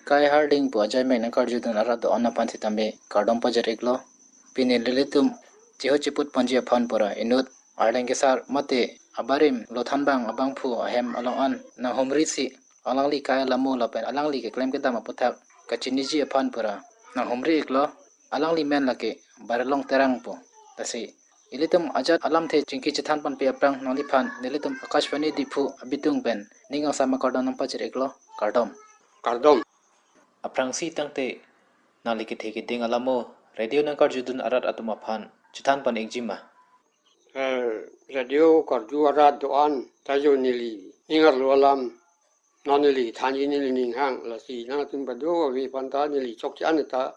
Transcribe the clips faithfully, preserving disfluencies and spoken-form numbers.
Kai harding pu ajai mek nangkarjudun arat do-an aphan sitame kardom pajir iklo. Pini nelitum chiho chiput ponji aphan pura inut Arleng kesar mate abarim lothanbang abangphu ahem along an nanghumri si alangli kai alamo lapen alangli keklem kedam aputhak kachiniji aphan pura nanghumri iklo. Alangli men lake Barelong Terang pu. Lasi ilitum ajat alamthe chingki chethan ponpe aphrang nangliphan nelitum Akashvani Diphu abitung pen ning angsam akardom nangpajir iklo. Kardom. Kardom. Aphrangsi tangte nangli kethe keding alamo radio nangkarjudun arat atum aphan chethan pon ikji ma? Eh, radio karju arat do-an ta jo neli ning arlo alam, non neli thanji neli ning hang, lasi nangtum badu ave aphan ta neli chokche an ta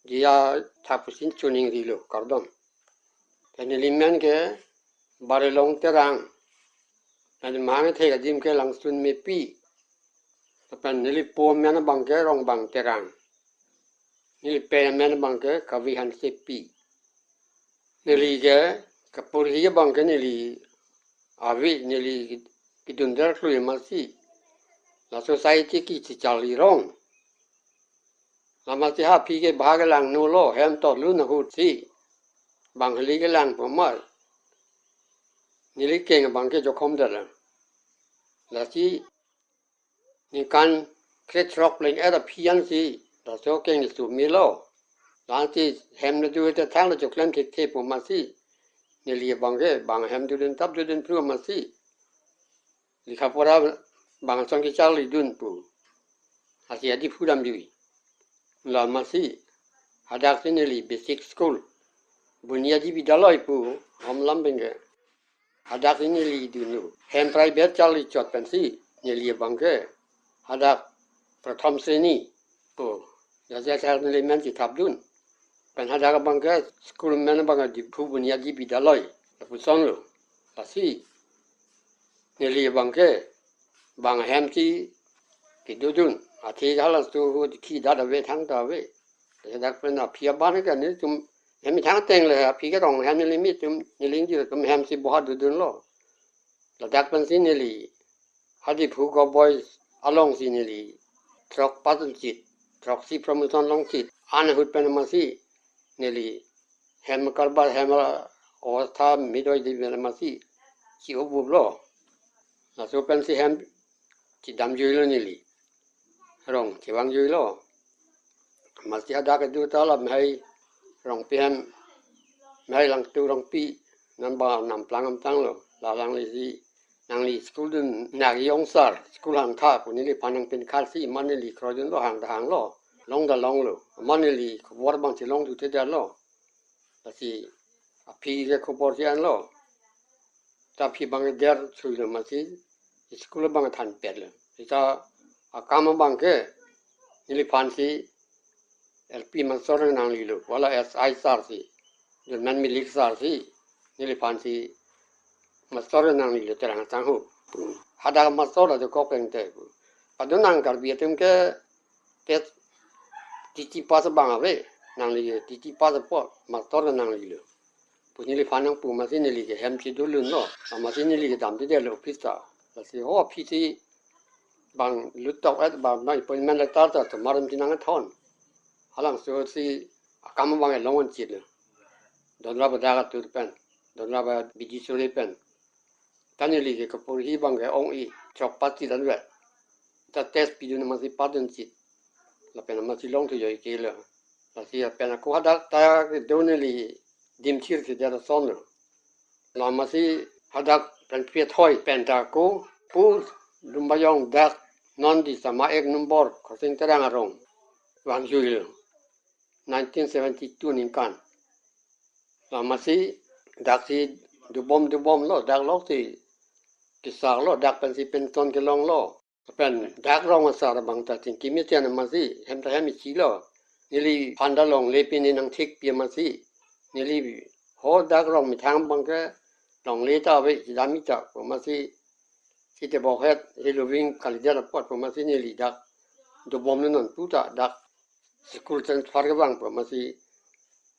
diya thapusin chuning rilo, kardom. Pen neli men ke Barelong Terang. Pen mangthe adim ke Langsun Mepi. Pen neli po men abang ke Rongbang Terang. Neli pe men abang ke Kavi Hansepi. Neli ke kapurhi abang ke neli ave neli kedun der klui masi. La society kechecharli rong. La masi ha aphi ke bhag langno lo hem to lun ahut si. Bang heli kelang pamar. Neli keng abang ke jokhom der. Lasi ningkan krethrok pleng er aphi ansi laso keng isu milo. Lansi hem le du te thang le choklem thekthe pu masi. Neli abang ke bang hem dudun tap dudun phru masi. Likha pora bang asong kecharlidun pu. Lasi adi phu damjui. La masi hadak si neli basic school Bunyadi Vidyalay pu Homlam pen ke. Hadak si neli dunlo. Hem private charli chot pensi neli abang ke hadak Pratham Sreni pu. Jaja char neli men chethapdun. Pen hadak abang ke school men abang Diphu Bunyadi Vidyalay lapuson lo. Lasi neli abang ke bang hem si kedodun. Athe hala su hu khi dat ave thangta ave. Hadak pen aphi abang ke nelitum hem thang teng le aphi ke rong hem neli mitum neli ingjir atum hem si boha dodunlo. Ladak pensi neli ha Diphu Govt Boys along si neli throk pass un chit, throksi promotion long chit, an ahut pen masi neli hem karbar hem awastha midoi di pen masi chi-o bublo. Laso pensi hem chedamjuilo neli. Rong chevangjuilo. Masi hadak kedo ta la mehai Rongpi hem, mehai Langtu Rongpi, namba Namplang amtang lo. La alangli si nangli school dun nagi ongsar, school hangtha pu neliphan nangpinkhat si, man neli kroidunlo hang ta hanglo, long ta longlo. Man neli khobor abang chelong dute detlo. Lasi aphi ke khobor si anlo. Ta aphi abang der suilo masi school abang thanpetlo. Sita akam abang ke neliphan si L P mastor nanglilo, wala S I sir si, Junman Milik sir si, neliphan si mastor nanglilo Terang Sangho. Hadak mastor ado kok peng te. Ado nang Karbi atum ke tet titi pass abang ave, nangli titi pass apot mastor nanglilo. Pu neliphan nangpu masi neli ke hem chedodunlo, masi neli ke damdedetlo office ta. Lasi ho aphi si bang lut tok et bang appointment letter ta tomar hem chenang thon. Halangso si akam abang elong un chitlo. Donra badak atur pen, Donra ba Bidi Suri pen. Ta neli ke kapurhi abang ke ong-e, throk pass chit anvet. Ta test pidun masi pass dun chit. Lapen masi longthu joi kelo. Lasi pen ako hadak ta kedo neli dimthir si der asonlo. La masi hadak pen pethoi pen ta ako pu Lumbajong dak non Disama ek number Khorsing Terang arong vangjuilo. Nineteen seventy-two ningkan. La masi dak si dobom dobomlo, dak lok si kesarlo, dak pensi pension kelonglo. Pen dak rong asar abang ta chingki mesen masi hem ta hem ichilo. Neliphan ta longle pini nangthik pi masi. Neli ho dak rong methang abang ke longle ta ave chedam-i ta pu masi. Site bokhet heloving kalidet apot pu masi neli dak dobomlo non puta dak school transfer kevang pu masi.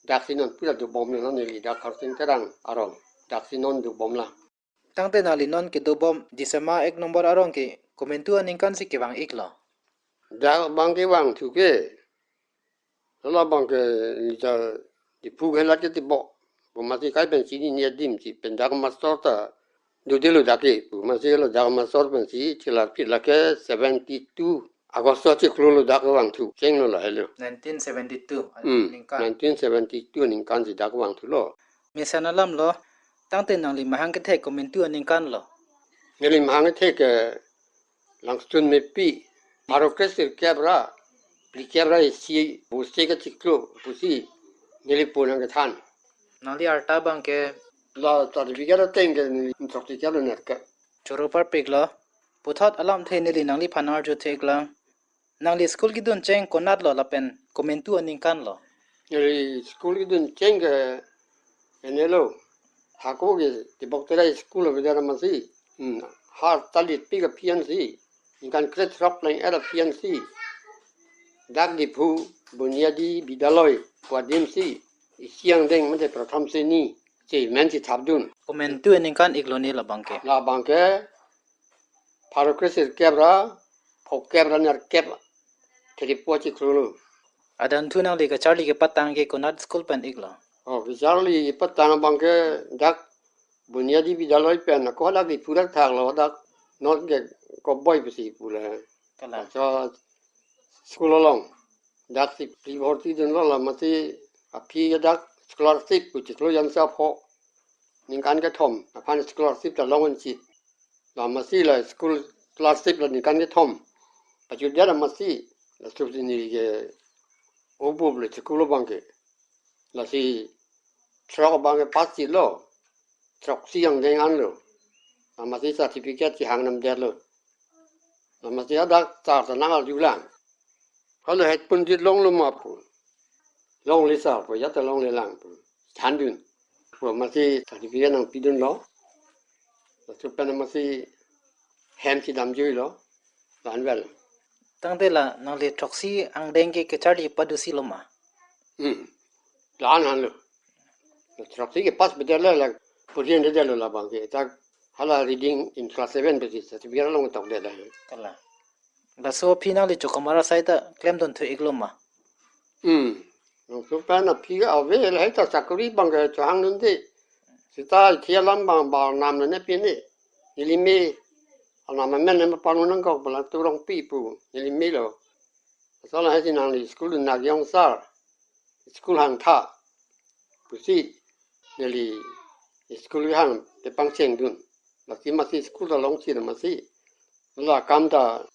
Dak si non puta dobomlo non neli dak Khorsing Terang arong. Dak si non dobomlang. Tangte nangli non kedobom Disama ek number arong ke komantu aningkan si kevang iklo? Dak abang kevangthu ke, hala abang ke neli ta Diphu ke lat ke tibok. Pu amatsi kai pen chinine adim si pen dak master ta dodelo dak ke. Pu amatsi lo dak master pensi chelarphi lake seventy two August chiklo lo dak vangthu chenglo lahelo. Nineteen seventy two Hmm, aningkan. Nineteen seventy two aningkan si dak vangthulo. Mesen alam lo, tangte nangli mahang kethek komantu aningkan lo? Neli mahang kethek ke Langston Mepi, pharo kresirkep ra phlikep ra isi boste kachiklo pusi neli pon nangkethan. Nangli arta abang ke? La certificate ateng ke neli throksikep ra nerkep. Choro parpik lo. Puthot alamthe neli nangliphan arju theklang. Nangli school kedun cheng konat lo lapen komantu aningkan lo? Neli school kedun cheng ke enelo. Hako ke tibok tera school avedet amatsi. Hmm, har talit pik aphi ansi. Ningkan krethrok lang er aphi ansi. Dak Diphu Bunyadi Vidyalaya pu adim si isi angdeng mate pratham sreni si men si thapdun. Komantu aningkan iklo ne labang ke? Labang ke pharo kresirkep ra phokep ra nerkep thiripua chiklo lo. Adanthu nangli kacharli kepatang ke konat school pen iklo? Oh, kacharli kepatang abang ke dak Bunyadi Vidyalaya pen ako dak Diphu dak thaklo dak non ke Gop Boi pusi pu le. Kalang. Laso school along dak si phli bhorti dunlo la amatsi aphi ke dak scholarship pu chiklo jan sa pho ningkan kethom aphan scholarship ta long unchit. La amatsi la school scholarship la ningkan kethom pachut det amatsi la subsidy ke obup le school abang ke. Lasi throk abang ke pass chitlo. Throksi angdeng anlo. Amatsi certificate chehang namdetlo. Amatsi adak sar ta nangarjulang. Halo het pundit longlo ma pu. Longle sar pu, ya ta longlelang pu. Thandun. Pu amatsi certificate nangpidunlo. Laso pen amatsi hem si damjuilo. Vanvel. Tangte la nangli throksi angdeng ke kacharli padusi lo ma? Hmm. Lan hanlo. Throksi ke pass bedetlo la purhin dedetlo labang ke. Tak hala reading in class seven besi certificate along tokdetlo. Kalang. Laso aphi nangli chokomar asai ta klemdun thu iklo ma? Hmm. Laso pen aphi ke ave lahai ta sakori abang ke chohangdunde. Seta ithi alam abang ba namlo ne pine. Neli me anam amen ne panu nangkok bala Turongpi pu. Neli melo. Asal hai si nangli school dun nagi ong sar. School hangtha. Pusi neli school hang te pangchengdun. Lasi amatsi school ta longsi amatsi. La akam ta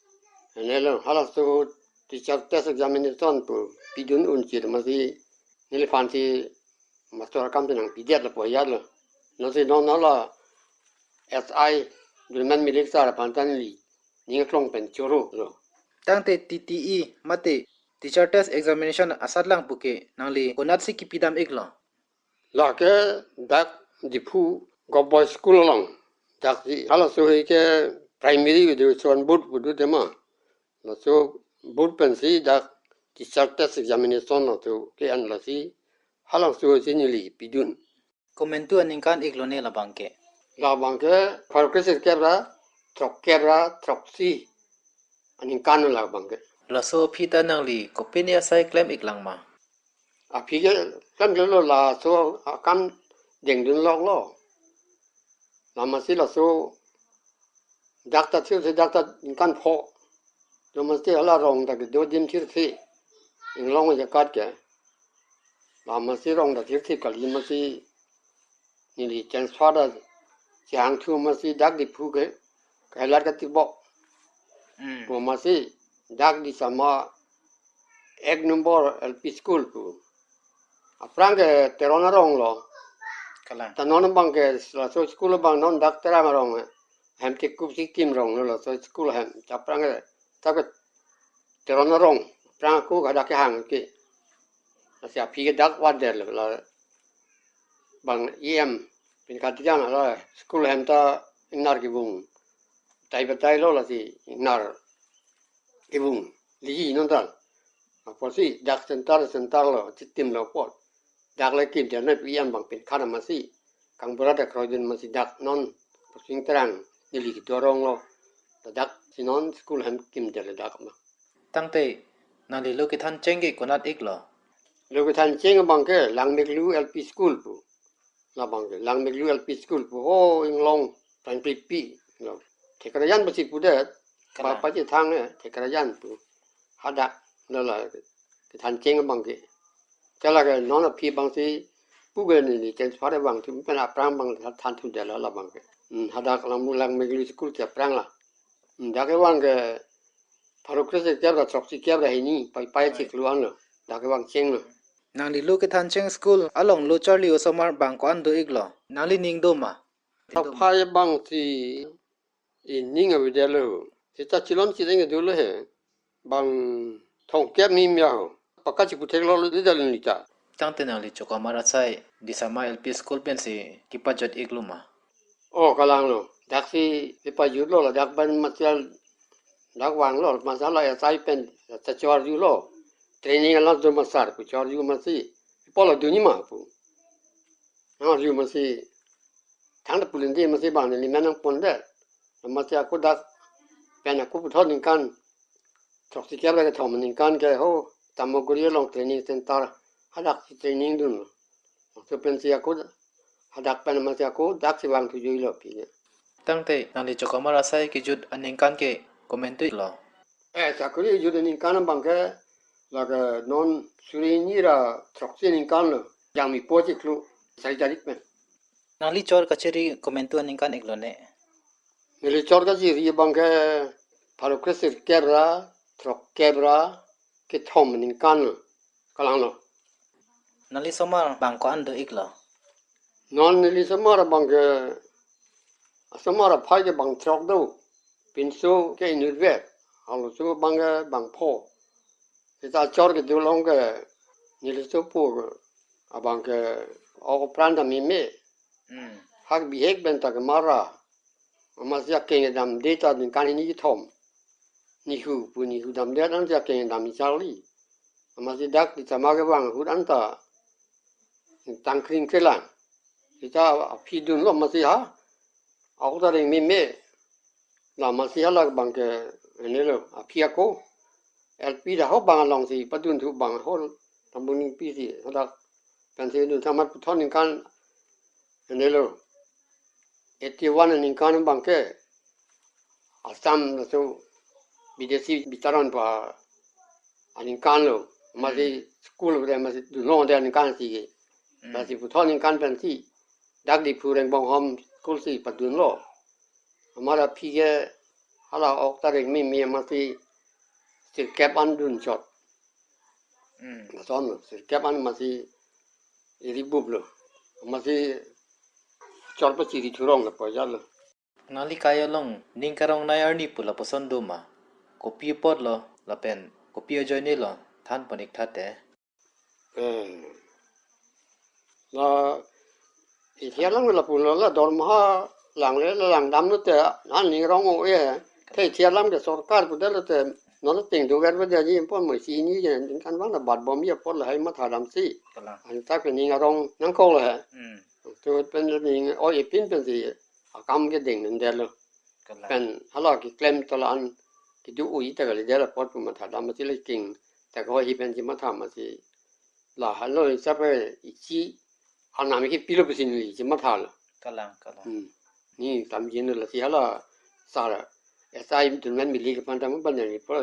enelo halaso teacher test examination pu pidun unchit amatsi neliphan si master akam ta nangpidetlo pu ajatlo. Nonsi non hala S I Durman Milik sar aphan ta neli ning aklong pen choro lo. Tangte T T E mate teacher test examination asatlang puke nangli konatsi kipidam iklo? Lake dak Diphu Gop Boi School along. Dak si halaso hai ke primary video son board pudu tema. Laso board pensi dak teacher test examination laso ke-en lasi halaso hai si neli pidun. Komantu aningkan iklo ne labang ke? Labang ke pharo kresirkep ra throkkep ra throksi aningkan labang ke. Laso aphi ta nangli kopine asai klem iklang ma? Aphi ke klem iklo laso akam dengdunloklo. La amatsi laso dak ta thirthe dak ta ningkan pho. Laso amatsi hala rong ta kedo adim thirthe. Inglong ajakat ke. La amatsi rong ta thirthe kali amatsi neli transfer ta chehangthu amatsi dak Diphu ke kelat katibok. Hmm. Pu amatsi dak Disama ek number L P school pu. Aphrang ke Teron arong lo. Kalang. Ta non abang ke laso school abang non dak Terang arong. Hem te kup si kim rong lo laso school hem. Ta aphrang ke ta ke Teron arong. Aphrang ako ke dak kehang ke. Lasi aphi ke dak wader lo la bang E M pen katijan la school hem ta ingnar kevung. Tai batai lo lasi ingnar kevung. Liji non tal. Apotsi dak center center lo chitim lo apot. Dak le kimdet na P M bang pen khana amatsi. Kangbura ta kroidun amatsi dak non Posing Terang neli kedo arong lo. Ta dak si non school hem kimdet le dak ma. Tangte, nangli lo kethan cheng ke konat iklo? Lo kethan cheng abang ke Langmeklu L P School pu. Labang ke Langmeklu L P School pu. Ho Inglong Pangpripi. Lo. Thekrajan pusi pudet. Kalang. Papa chethang eh, Thekrajan pu. Hadak. Lo la kethan cheng abang ke. Kala ke non aphi abang si pu ke neli transfer abang thu pen aphrang abang than thu dela labang ke. Hmm, hadak Langmu Langmeklu School ke aphrang la. Hmm, dak ke abang ke pharo kresirkep ra throksi kep ra hini, pai pai chiklo anlo. Dak ke abang chenglo. Nangli lo kethan cheng school along lo charli osomar bang ko-an do iklo? Nangli ning do ma? Aphai abang si ining avedetlo. Seta chilon chiteng dolo he. Bang thomkep ni mia ho. Paka chiputheklo lo di dalin lita. Tangte nangli Chokamar asai Disama L P School pensi kepajut iklo ma? Oh, kalanglo. Dak si kepajutlo, ladak pen matial dak vanglo, masa la asai pen ta chor julo. Training alam do masar pu chor ju masi. Polo duni ma pu. Nang ju masi. Thang da pulin di masi bang neli menang pondet. Masi ako dak pen ako puthot ningkan throksi kep ra kethom aningkan ke ho Tamoguri along training center hadak si training dunlo. Laso pensi ako hadak pen masi ako dak si vang thujuilo pi. Tangte nangli Chokamar asai kejut aningkan ke komantu lo? Eh, chakri jut aningkan abang ke lake non suri hini ra throksi aningkan lo. Jangmi po chiklo. Sari tarik pen. Nangli chor kachiri komantu aningkan iklo ne? Neli chor kachiri abang ke pharo kresirkep ra throkkep ra kethom aningkan lo. Kalanglo. Nangli osomar bang ko-an do iklo? Non neli osomar abang ke, osomar aphai ke bang throk do. Pinso ke inutvet. Halaso abang ke bang pho. Seta chor kedo along ke neli sopo abang ke ok pran ta meme. Hmm. Hak bihek pen ta kemara. Amatsi akeng damde ta ningkan hini kethom. Nihu pu nihu damde an si akeng dam charli. Amatsi dak di chama kevang ahut anta tangkring kelang. Seta aphi dunlo amatsi ha. Ako ta reng meme. La amatsi hala abang ke inelo aphi ako. L P dak ho bang along si padun thu bang ho Tambuningpi si hadak pensi dun thamat puthot ningkan inelo. Eighty one aningkan abang ke Assam laso bidesi bitaron pa aningkan lo. Masi Hmm. School bre masi dunlong de aningkan si ke. Hmm. Masi puthot ningkan pensi dak Diphu Rengbong Home School si padunlo. Amara aphi ke hala ok ta reng meme masi sirkep an dun chot. Hmm. Lason lo, sirkep an masi iri bup lo. Masi chor pachiri thurong lo poja lo. Nangli kai along ning karong nai arni pu lapuson do ma? Kopi apotlo lapen kopi ajoinelo than pon ik tha te. Eh. La ithi alam ke lapulo la dormaha langle la langdamlo te, an ning rong o e. Te ithi alam ke sorkar pudetlo te non ting do ver ba jaji pon mo si ni je ning kan bang na bat bom ye pon lahai mathadam si. Kalang. An ta ke ning arong nangkok lo he. Hmm. Tu pen ning o ipin pensi akam kedeng nendetlo. Kalang. Pen hala keklem tola an kedo ui ta kali dela pot pu mathadam masi le king ta ko hi pensi matha masi. La halo hisap ke ichi anam ke pilo pusi neli ichi mathalo. Kalang, kalang. Hmm. Ni tamjin lo si hala sar S I dunman mili ke panta mo ban ni po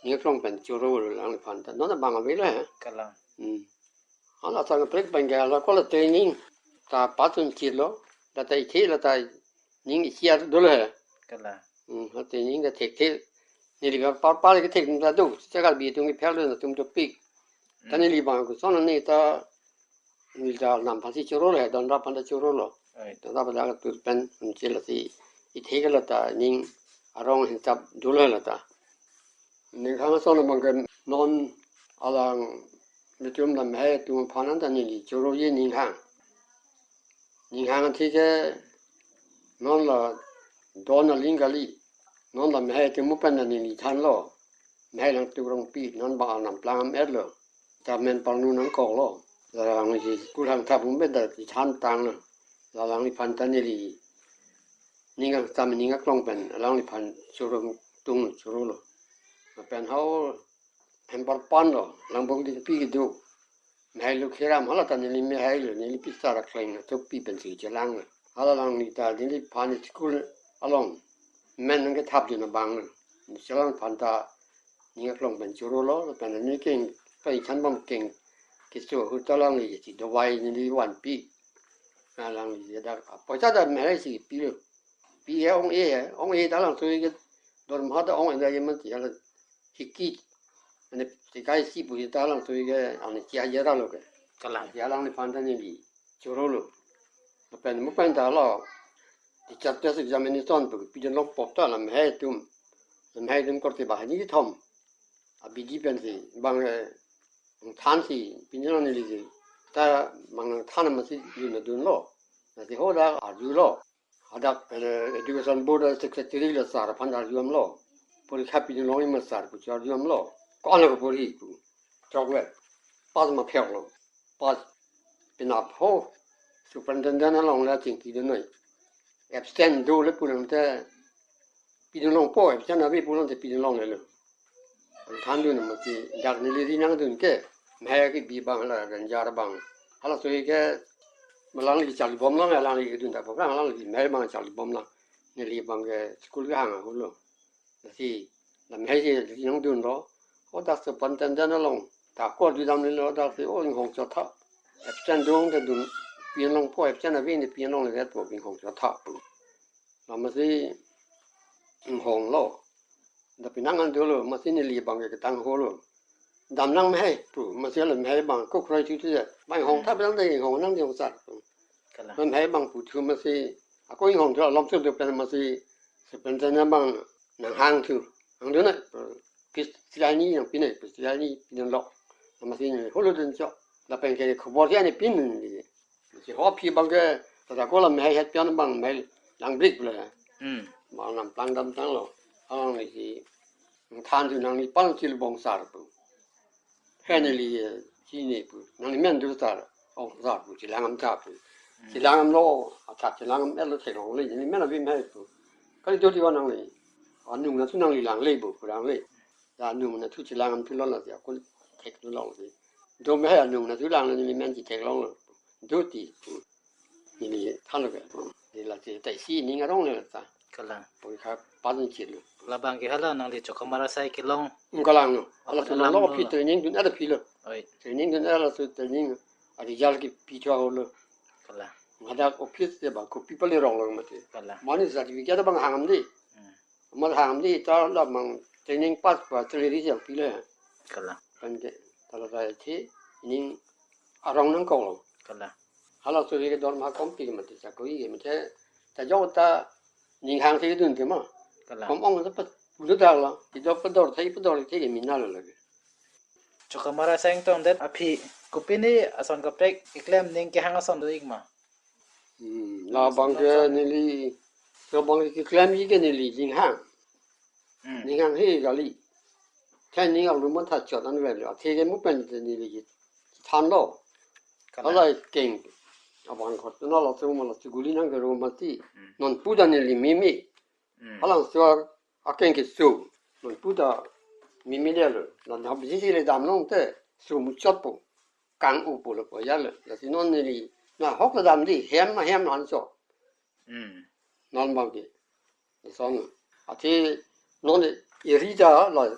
ni krong pen choro lo lang panta. Nona bang avelo he. Kalang. Hmm. Hala sang prek bang ke hala kola training ta patun chilo. Lata ithi lata ning isi ar dolo he. Kalang. Hmm, ha training ta thekthek. Neli ba par par ke thek ta do. Chakar bi tung ke phel na tum to pik. Ta Hmm. Neli bang ko son ni ta neli ta nam phasi choro le don ra panta choro lo. Ai. Don ra panta tur pen chil si. Ithi ke lata ning arong hin tap dolo lata. Ning khang son bang ke non alang netum lam he tum phanan ta neli choro ye ning khang. Ning khang thi ke non la don aling kali. Non la mehai te mupan na neli thanlo. Mehai lang tu rong pi non ba anam plang am et lo. Ta men pal nu nangkok lo. La lang si kul hang thap um ben da ti than tang lo. La lang ni phan ta neli. Ning ang tam ning aklong pen lang ni phan choro tung choro lo. Pen hau hem parpan lo, langbong di pi kedo. Mehai lo khiram hala ta neli mehai lo, neli pisar akleng achopi pensi chelang lo. Hala alangli ta neliphan school along men nangkethapdun abang lo. Chelang aphan ta ning aklong pen choro lo, pen neli keng, pen chan bom keng, keso ahut ta alangli si dawai neli vanpi. Alangli dak, poisa ta mehai si pilo. Pi he ong-e he, ong-e ta alangso ke dorma ta ong-e ta yeman ti hala hiki. Ane tikai si pu ta alangso ke ane chia jera lo ke. Kalang. Chia alangliphan ta neli choro lo. Lapen mo pen ta lo. Di chapter examination pu pidun long pop ta lam he tum. Lam he tum korte banghini kethom. Abidi pensi bang, eh, thansi pidun long neli ke. Ta bang than masi yun dunlo. Lasi ho dak arjulo. Hadak, eh, Education Board Secretary lo sir aphan arjudamlo. Porikha pidun long ima sir pu arjudamlo. Ko-an lo porhi pu. Chokle. Pass ma phek lo. Pass. Penap ho. Superintendent along le chingkidun noi. Absent dole pulang te pidun longpo, absent ave pulang te pidun longlelo. Thandun mati dak neli ri nangdun ke. Mehai kebi abang la ganjar abang. Halaso ke alangli charlibom lang, alangli kedun ta program, alangli mehai abang charlibom lang. Neli abang ke school kehang ahut lo. Lasi, la mehai si ri nangdunlo. O dak superintendent along. Ta ko arjudamlo dak si, o inghong chotha. Absent dun te dun, pidun longpo, absent ave ne pidun longlepo, inghong chotha. Lamasi inghong lo. Dak pinang an dolo, masi neli abang ke ketang holo. Dam nang mehai pu, masi la mehai abang ko kroi chu chu je. Bang inghong tha bilang de inghong nang jong sar pu. Kalang. Mehai abang pu thu masi, ako inghong thu alom chu do pen masi, superintendent abang nanghang thu. Hangdun na, pis silai ni yang pine, pis silai ni pidun lok. Masi ne holo dun chok. Lapen ke khobor si ane pin ni. Si ho aphi abang ke, tata ko la mehai het pian abang mehai langbrik le. Hmm. Bang nam plang dam tanglo. Alangli si than thu nangli pan chilbong sar pu. He neli, eh, chini pu. Nangli men dur sar. Ong sar pu, chelang am tha pu. Hmm. Chelang am lo, atha chelang am lo theklongle, neli men ave mehai pu. Kali do diwa nangli. Anung na thu nangli langle pu, kurang le. Ya anung na thu chelang am thu lo la ya kun thek lo lo si. Do mehai anung na thu lang lo neli men si theklonglo. Do ti. Neli thanlo ke. Neli la si tai si ning arong le ta. Kalang. Porikha pass chilo. Labang ke hala nangli Chokamara asai kelong. Kalang lo. Hala so lo lo phi training dun ada phi lo. Oi. Training dun ada so training. A result kepithu ahut lo. Kalang. Hadak office te bang kopi pale rong lo mati. Kalang. Mane certificate bang hangdam di. Hmm. Amat hangdam di ta labang training pass pa training jang pile. Kalang. Kan ke ta la ta thi ning arong nangkok lo. Kalang. Halaso ke dorma kom pi mati chakoi ke mati. Ta jong ta ning hang si dun te ma. Kalang. Kom ong ta pa pulo dak lo. Ti jok pador thai pador thai ke mina lo lagi. Chokamara asai ingtong det aphi kopine ason kaprek keklem ning kehang ason do-ik ma? Hmm, labang ke neli, labang ke keklemji ke neli ninghang. Hmm. Ninghang he kali. Then ning alu matha chot an vel. Athe ke mo pen te neli thanlo. Kalang. Hala keng. Abang khot na la tu ma la tu guli nang ke ro mati. Hmm. Non pu ta neli mimi. Hmm. Halangso akeng keso. Non pu ta mimi le lo. Non hap ji le dam long te. Su muchot po. Kang u po lo po ya le. Lasi non neli. Na hok ta dam di. Hem ma hem anso. Hmm. Non bang di. Son. Athe non eri ta la.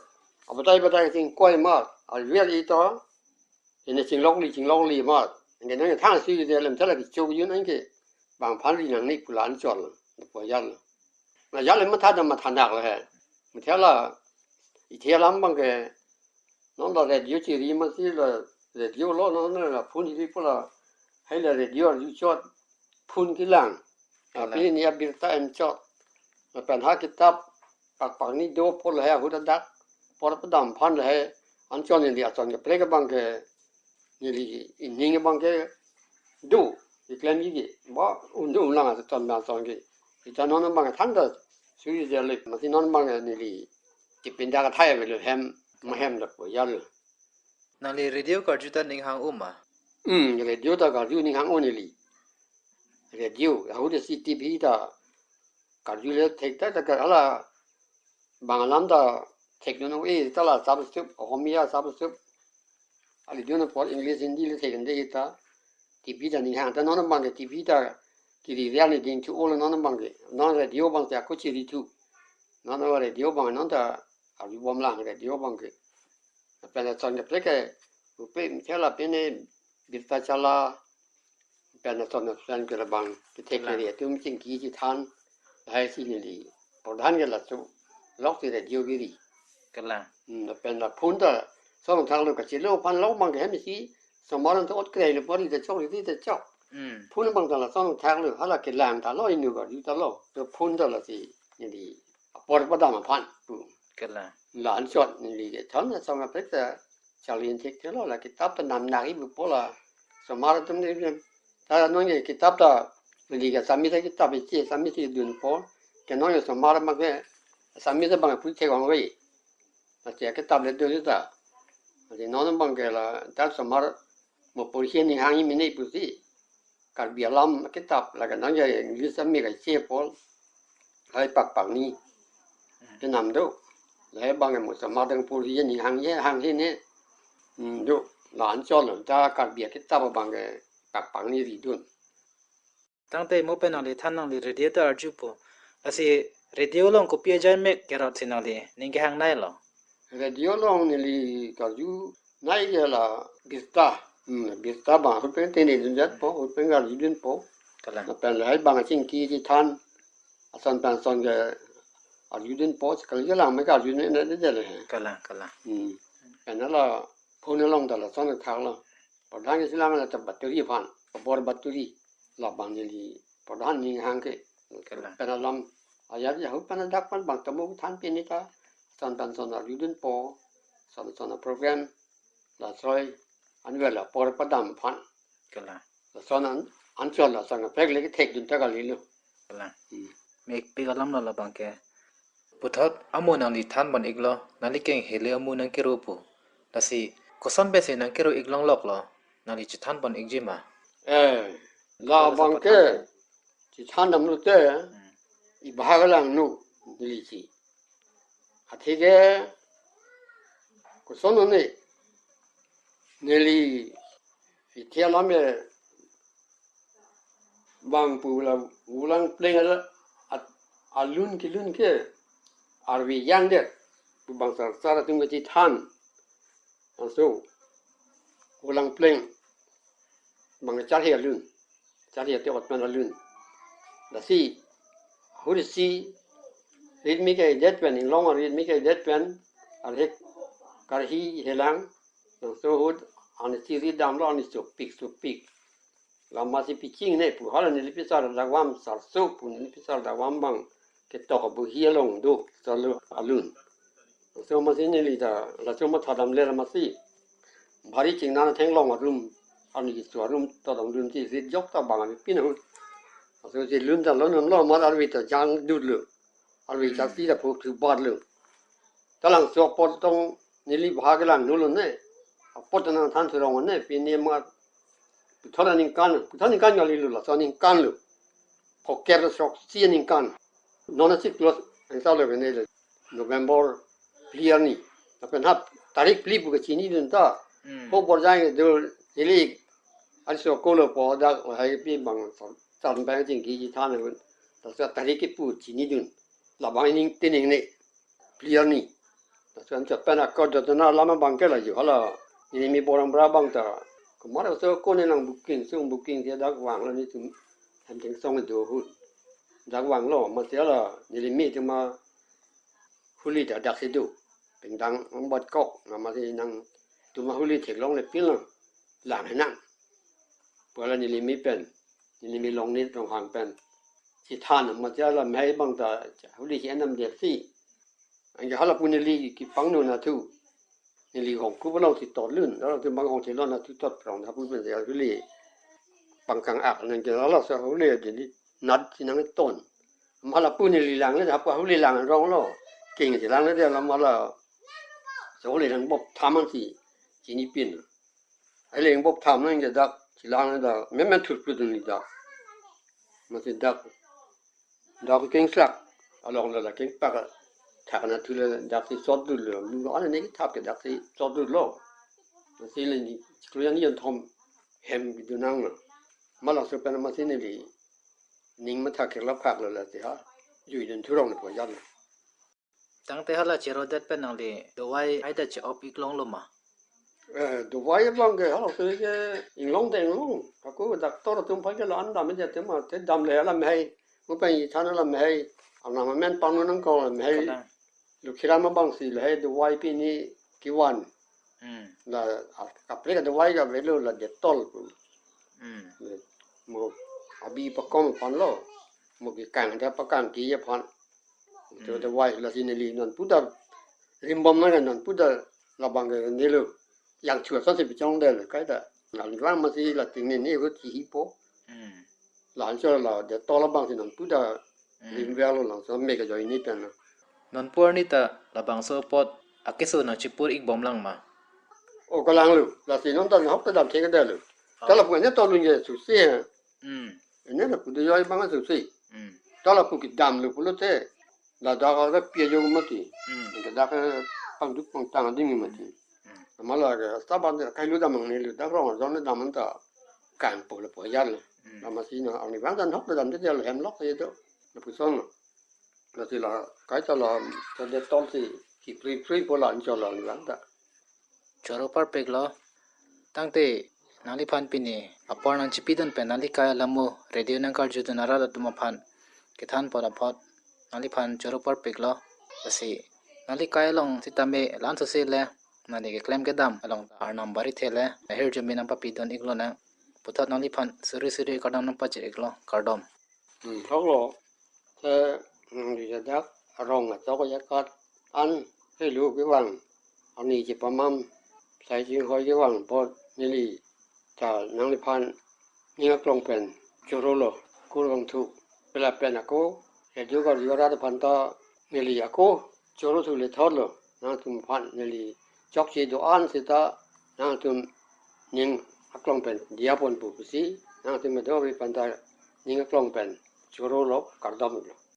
Abatai batai ting koi ma. Alwer ita. Ine chinglokli, chinglokli ma. Anke nang thang si de lem thala kichok yun anke. Bang aphan ri nangji pu la anchot lo. Po ya lo. Na ya le matha dam matha nak lo he. Matha la, ithe alam bang ke. Non la radio chiri masi la radio lo, non la phone chiri pu la. Hai la radio arju chot. Phone kelang. Kalang. Aphi ni abirta en chot. Lapen ha kitap pak pak ni do pu la he ahut adak. Por padam aphan la he. Anchot neli achot kaprek abang ke neli ining abang ke do, iklemji ke, ba, un do un lang ason ba ason ke. Ita non abang thangta suri jale, mati non abang neli, tipinda kathai avelo hem, ma hem da po ya lo. Nangli radio karju ta ning hang-o ma? Hmm, radio ta karju ning hang-o neli. Radio, ahut si T V ta karju le thekta ta kar hala bang alam ta thekdun, eh, ta la sap sup, Ohomiya sap sup. Ali dun apot English, Hindi le thekdunde ta. T V ta ninghang ta non abang ke T V ta kiri rial ni ding thu olo non abang ke. Non radio abang ta ako chiri thu. Non radio abang non ta arjubom lang radio abang ke. Pen lason kaprek ke, upe mithela pene birta chala, pen lason lason ke labang, kethek Kalang. Kere atum chingki chethan, lahai si neli. Pradhan ke laso, lok si radio giri. Kalang. Hmm, pen la phone ta, son thak lo kachilo, phan lo abang ke hem si, somaran to ot krei lo pori ta chok, ri ta chok. Hmm. Phone abang ta lason thak lo, hala kelang ta lo, inu ka, yu ta lo. To phone ta la si, neli. Apor padam aphan pu. Kalang. La anchot neli ke thon na song apek ta charlin thekthelo, la kitap ta nam naki pu pola. Somar atum ne ta non ke kitap ta neli ke sami ta kitap iche sami si dunpo. Ke non ke somar ma ke sami ta bang pu thek ong wei. Na che kitap le dun ta. Ati non bang ke la ta somar mo porhi ninghang mene pusi. Karbi alam kitap la ke nang ya English ami ka che pol. Hai pak pak ni. Te nam do. Lahai bang mo somar dang porhi ninghang ye hang he ne. Hmm, do. La anchot lo ta Karbi kitap bang ke pak pak ni ridun. Tangte mo pen nangli than nangli radio ta arjupo. Lasi radio along kopi ajai mek kerot si nangli ning kehang nai lo. Radio along neli karju nai ke la birta. Hmm, birta bang ahut pen tene dunjatpo, ahut pen karjudunpo. Kalang. Lapen lahai bang chingki chethan. Ason pen son ke arjudunpo, sekali ke lang me karjudun ne ne de le. Kalang, kalang. Hmm. Pen la phone along ta lason thak lo. Pradhan ke silang la ta baturi aphan, kabor baturi. Labang neli pradhan ninghang ke. Kalang. Pen alam ayat ya ahut pen dak pen bang tamo than pini ta. Son pen son arjudunpo. Son son program. Lasoi anwer la apor padam aphan. Kalang. Lason an, anchot la sang pek le kethekdun ta kali lo. Kalang. Hmm. Mekpik alam lo labang ke. Puthot amo nangli than ban iklo, nangli keng hele amo nang kero pu. Lasi, koson pensi nang kero ik longlok lo, nangli chethan ban ikji ma. Eh, labang ke, chethan dam lo te, Hmm. Ibhag lang nu, neli si. Atheke, koson ne, neli, ithia lame, bang pu la Vulang Pleng ala at-, alun kelun ke arve yang det. Pu bang sar sar atum kachethan. Laso Vulang Pleng bang charhe alun. Charhe ate otman alun. Lasi ahut si rit mi ke det pen, inglong rit mi ke det pen, arhek karhi helang. Laso ahut ani si rit damlo ani sopik sopik. Lama si piching ne pu hala neli pisar dagvam sarso pu neli pisar dagvam bang ketok abuhi along do sarlo alun. Laso masi neli ta laso matha dam le masi. Bhari chingnan theklong arum ani kisu arum to dam dun si rit jok ta bang ani pin ahut. Laso si lun ta lo non lo mar arve ta jang dut lo. Arve ta Hmm. si ta phuk thu bat lo. Talangso apot tong neli bhag lang nu lo ne. Apot nang than surong ne pini ma puthot aningkan, puthot aningkan kali lo laso aningkan lo. Phoker sok si aningkan. Non si close ang sa lo ne le. November phli arni. Lapen hap tarik phli pu kachinidun ta. Hmm. Ho borjang do neli. Ari so kolo po dak hai pi bang san bang chingki chethan. Laso tarik kipu chinidun. Labang ining tining ne. Phli arni. Laso anchot pen akor jotona lama bang ke la jo hala. Neli mi borang bra bang ta. Kumar so ko ne nang booking, sung booking dia dak vang lo netum. Hem thengsong do ahut. Dak vang lo, masi hala, neli mi atum ahuli ta dak si do. Pingdang ang bat kok, na masi nangtum ahuli theklong le pin lang. Lang he nang. Pu hala neli mi pen, neli mi Longnit Ronghang pen. Chethan, masi hala mei bang ta, huli si enam der si. Anke hala pu neli kipangno na thu. Neli hong ku belong si tot lun, hala tu bang hong si lo na thu tot prong, hapu pen si huli. Pangkang ak, anke hala sa huli jadi nat si nang ton. Hala pu neli lang le, hapu huli lang rong lo. King si lang le, hala mala. So huli lang bop thaman si, chinipin. Huli lang bop tham nang ke dak, si lang le dak, memen thut put ni dak. Masi dak. Dak kengsak, along la la kengpak. Thak na thu le dak si sot dul lo. Lu an ne thak ke dak si sot dul lo. Si le ni chiklo yang yon thom hem kedo nanglo. Malak so pen amatsi neli ning matha kekla phak lo lasi ha. Jui dun thurong ne po jan. Tangte hala cherodet pen nangli dawai ai ta che-op ik longlo ma? Eh, dawai abang ke hala so ke inglong te inglong. Ako doctor atum aphan ke la-an dam ja tema te dam le la mehai. Mo pen ithan la mehai. Anam amen panu nangkok la mehai. Kadang. Lukhiram abang si lahei dawai pini kevan. Hmm. La, ah, kaprek dawai ke avelo la Dettol pu. Hmm. Mo abi pakom aphan lo. Mo kekang ta pakang ke aphan. Itu Hmm. dawai lasi neli non puda rimbom na non puda labang ke nelo. Yang chua sa si pechong del kaita. Nang lang amatsi la ting ne ne hut hipo. Hmm. La-an cho la Dettol abang si non puda Hmm. lim velo lang so me kejoi ni pen. Non pu arni ta labangso apot akeso nangchipur ikbom lang ma? O kalang lo. Lasi non ta hok ta dam thek del lo. Ah. Ta lapu ne to lun je susi he. Hmm. Ne lapu dojoi abang susi. Hmm. Ta lapu kedam lo pulote. Ladak ada pia jo mati. Hmm. Ladak pangduk pangtang ding mati. Hmm. Mala ke saban kai lu dam ang ne lu dak rong jong ne dam ta kangpo le po jar le. Hmm. Amatsi non arnivang ta hok dam te dia hem lok ye do. Lapuson. Lasi la kaita la ta Dettol si kipri pri po la-an cho la arnivang ta. Choro parpik lo. Tangte nangliphan pini apor nangchipidun pen nangli kai alamo radio nangkarjudun arat atum aphan kethan apot apot nangliphan choro parpik lo. Lasi nangli kai along sitame la-an so si le nangli keklem kedam along Arnam Barithe le ahirjume nangpapidun ik lonang. Puthot nangliphan suri suri kardom nangpajir ik lo, kardom. Hmm, thok lo. Te, hmm, di jadak arong atok ajakat an helu kevang. Arni chepamam sai chinghoi kevang apot neli ta nangliphan ning aklong pen choro lo, kurvangthu. Pela pen ako radio karju arat aphan ta neli ako choro thu le thot lo. Nangtum aphan neli chokche do-an seta nangtum ning aklong pen diya ponpo pusi nangtum kedo aphan ta ning aklong pen choro lo, kardom lo.